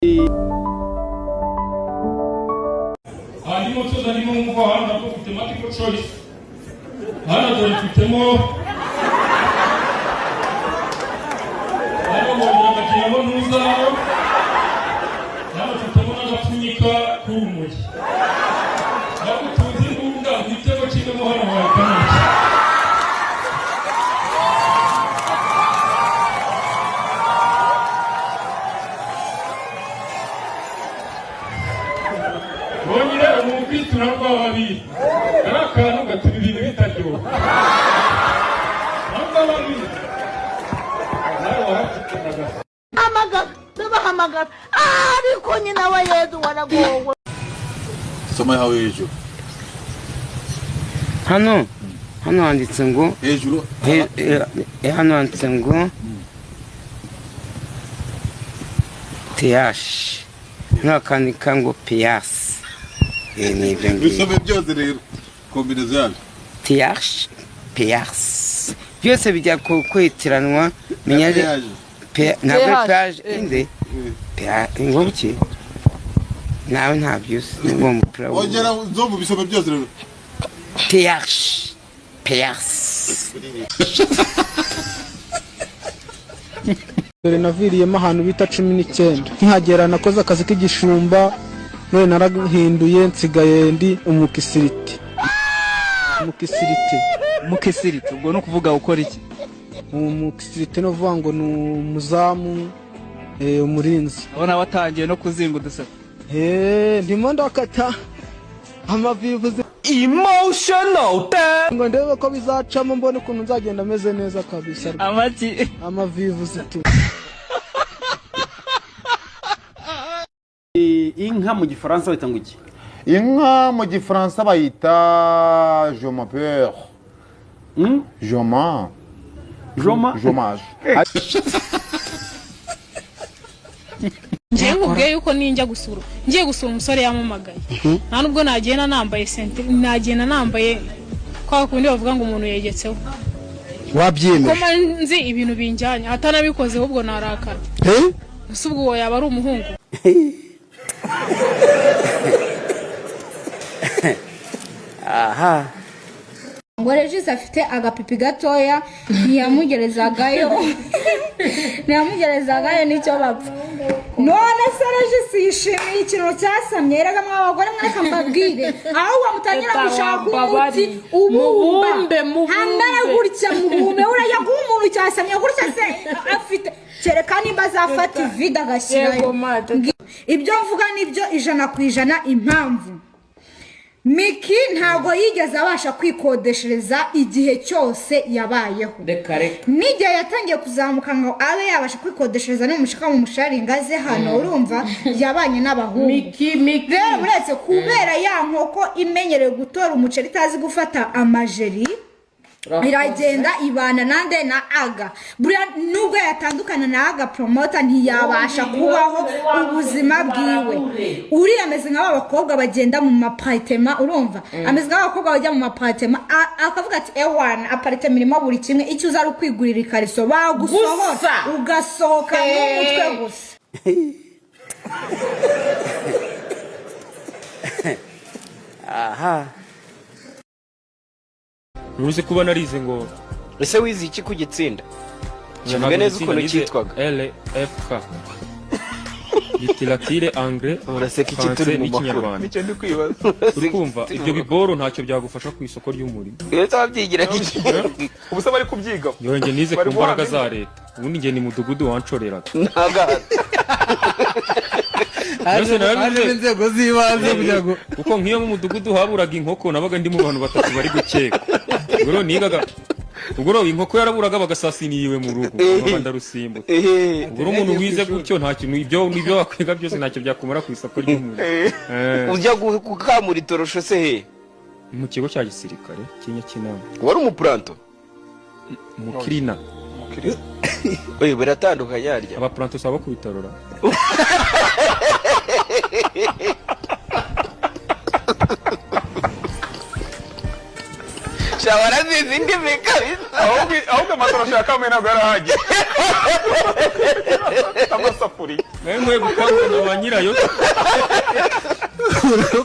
Hanyuma tuza ndimo mwumva hano nabwo mfite multiple choice hano. Dore mfitemo hano, bongera bakagiramo ntuza hano. Hano mfitemo n'agapfunyika k'urumogi. Ntabwo tuzi imbunda, igitego kirimo hano wahitamo iki? Bongere umukristu na rwababiri ari akantu gatuma ibintu bitaryoha. Na rwababiri nawe warapfukaga. Hamagara, ndabahamagara, ariko nyina wa Yezu waragowe. Soma yawe hejuru. Hano handitse ngo hejuru. Hano handitse ngo teyashi, hano hakandika ngo piyasi. Ni ibyo ngibyo. Bisome byose rero, combinaison yabyo. Teyashi, piyasi, byose bijya kwitiranwa menya. Peyaje. Ntabwo ari TH, peyaje inde ngo ki nawe ntabyo uzi uwo mupira. Ongera nzovu, bisome byose rero. Teyashi, piyasi. Dore naviriyemo ahantu bita 19, nkihagera nakoze akazi k'igishumba, none narahinduye nsigaye ndi umukisiriti, umukisiriti. Mukisiriti, ubwo ni ukuvuga ukora iki? Umukisiriti ni ukuvuga ngo ni umuzamu, umurinzi. Urabona watangiye no kuzinga udusatsi. Ndimo ndakata amavivuzi Emotional. ngo ndebe ko bizacamo, mbone ukuntu nzagenda ameze neza kabisa. Amaki? Amavivuzi tu. Inka mu Gifaransa bayita ngo iki? Inka mu Gifaransa bayita je m'appelle joma. Joma. Jomage. Njyewe nkubwiye yuko ninjya gusura, ngiye gusura umusore yamamagaye, nta nubwo nagenda nambaye sentire, nagenda nambaye kwa kundi bavuga ngo umuntu yegetseho. Wabyiyemeje? Kuko mba nzi ibintu binjyanye, atanabikoze ahubwo narakara. Gusa ubwo uwo yaba ari umuhungu? Aha. Ngo Regis afite agapipi gatoya, ntiyamugerezagayo, ntiyamugerezagayo, nicyo bapfa. None se Regis yishimiye ikintu cyasamye? Erega mwa bagore mwereka mbabwire, ahubwo mutangira gushaka umuti ubumba hamera gutya, mubumbe. Urajya guha umuntu cyasamye gutya se afite? Kereka nimba azafata ivide agashyirayo. Ibyo mvuga nibyo 100%. Impamvu Miki ntabwo yigeze abasha kwikodeshereza igihe cyose yabayeho. Reka reka. N'igihe yatangiye kuzamuka ngo abe yabasha kwikodeshereza n'umushaka mu musharinga aze hano, urumva yabanye n'abahungu. Rero uretse kubera ya nkoko imenyereye gutora umuceri, itazi gufata amajeri, iragenda ibana nande? Na Aga. Buriya nubwo yatandukana na Aga Promota, ntiyabasha kubaho ubuzima bwiwe. Uriya ameze nk'aba bakobwa bagenda mu ma appartement, urumva, ameze nk'aba bakobwa bajya mu ma appartement, akavuga ati: "Ewana, appartement irimo buri kimwe, icyo uza ari ukwigurira ikariso, bagusohora ugasohoka n'umutwe gusa." Aha. Ntuzi kuba narize ngo Ese wize iki ku gitsinda? Kivuge neza ukuntu cyitwaga. LFK, littérature anglais. Uraseka iki turi Français mu makuru? n'Ikinyarwanda. Nicyo ndi kwibaza. Uri kumva ibyo biboro ntacyo byagufasha ku isoko ry'umurimo. Ese wabyigira iki? Ubu se bari kubyiga? Yewe, njye nize ku Bari mbaraga guhanga za leta. Ubundi njye ni mudugudu wanshoreraga. Ntagahato. Byose narabivuze. Harimo inzego z'ibanze kugira ngo Kuko nk'iyo mu mudugudu haburaga inkoko, nabaga ndi mu bantu batatu bari gukeka. Ubwo rero nigaga, ubwo rero inkoko yaraburaga bagasasiniye mu rugo, nkaba ndarusimbuka. Ubwo rero umuntu wize gutyo, nta kintu ibyo nibyo wakwiga byose ntacyo byakumara ku isoko ry'umurimo. Ujya gukamura itorosho se he? Mu kigo cya gisirikare cy'Inyakinama. Wari umupuranto? Mukirina. Oye, biratandukanye harya. Abapuranto saba ku bitarora. Sha, warazizi indimi kabisa. Ahubwo amatorosho ya kamuye ntabwo yarahagije amasafuriya. Nawe nkwiye gukangurira ba nyirayo.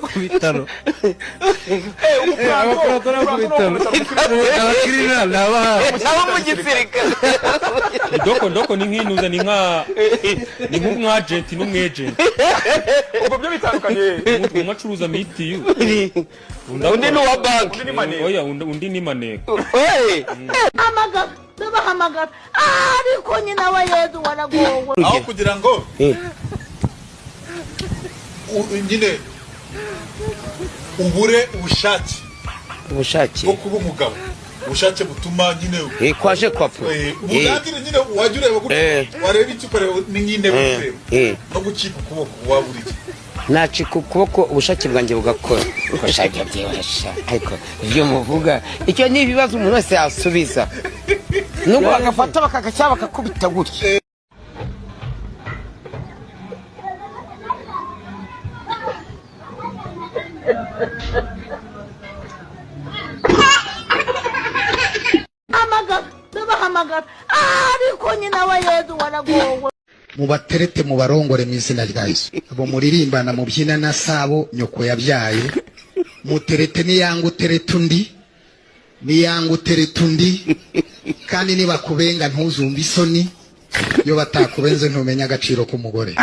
Ku bitaro, abapurato no ku bitaro, abakirina ni abahawe. Abo mu gisirikare. Doko ndoko ni nk'inuza, ni nk'umwajenti n'umwejenti. Ubwo byo bitandukanye. Umwe acuruza mitiyu. Undi ni uwa banki. Undi ni maneko. Oya, undi ni maneko. Hamagara, ndabahamagara, ariko nyina wa Yezu waragowe. Aho kugira ngo nyine ubure ubushake Ubushake bwo kuba umugabo, ubushake butuma nyine Kwaje kwapo. Ubugandire nyine wajya ureba gutya, wareba icyo ukareba ni nk'intebe ureba no gucika ukuboko waba uri iki? Nacika ukuboko, ubushake bwanjye bugakora. Ubushake bwibasha, ariko ibyo muvuga icyo ni ibibazo umuntu wese yasubiza, nubwo bagafata bakagaca bakakubita gutya. Hamagara, ndabahamagara, ariko nyina wa Yezu waragowe. Mubaterete, mubarongore mu izina rya Yesu. Abo muririmbana mubyina na sabo nyoko yabyaye, muterete niyanga uterete undi, niyanga uterete undi. Kandi nibakubenga ntuzumve isoni, iyo batakubenze ntumenya agaciro k'umugore.